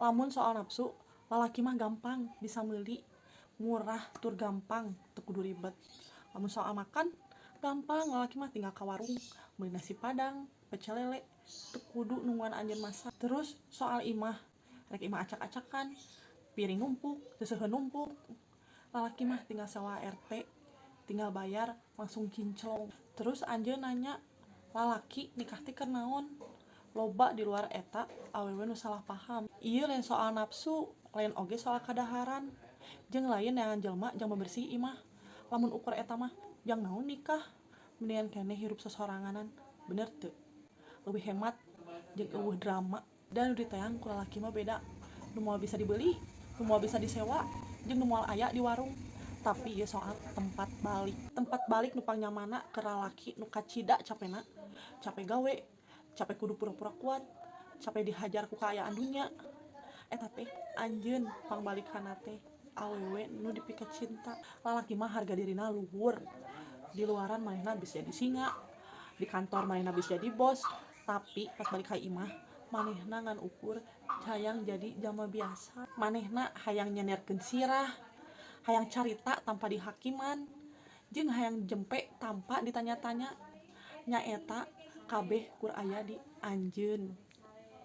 Lamun soal nafsu, lalaki mah gampang bisa meuli, murah tur gampang, teu kudu ribet. Lamun soal makan, gampang, lalaki mah tinggal ka warung meuli nasi padang, pecel lele, teu kudu nungguan anjeun masak. Terus soal imah, rek imah acak-acakan, piring numpuk, seuseuheun numpuk, lalaki mah tinggal sewa RT, tinggal bayar langsung kinclong. Terus anjeun nanya, lalaki nikah teh keur naon? Loba di luar eta awewe nu salah paham. Ieu lain soal nafsu, lain oge soal kadaharan, jeung lain neangan jelema jang bebersih imah. Lamun ukur eta mah, jang naon nikah? Mendingan keneh hirup sasoranganan, bener teu? Leuwih hemat jeung euweuh drama. Da nu diteang ku lalaki mah beda, nu moal bisa dibeli, nu moal bisa disewa, jeung nu moal aya di warung. Tapi ieu soal tempat balik, tempat balik nu pangnyamana keur lalaki nu kacida capena, capek gawe, capek kudu pura-pura kuat, capek dihajar ku kaayaan dunya. Eta teh anjeun pangbalikanna teh awewe nu dipikacinta. Lalaki mah harga dirina luhur. Di luaran manehna bisa jadi singa, di kantor manehna bisa jadi bos, tapi pas balik ka imah manehna ngan ukur hayang jadi jalma biasa. Manehna hayang nyenderkeun sirah, hayang carita tanpa dihakiman, jeung hayang jempe tanpa ditanya-tanya. Nyaeta kabeh kur aya di anjeun.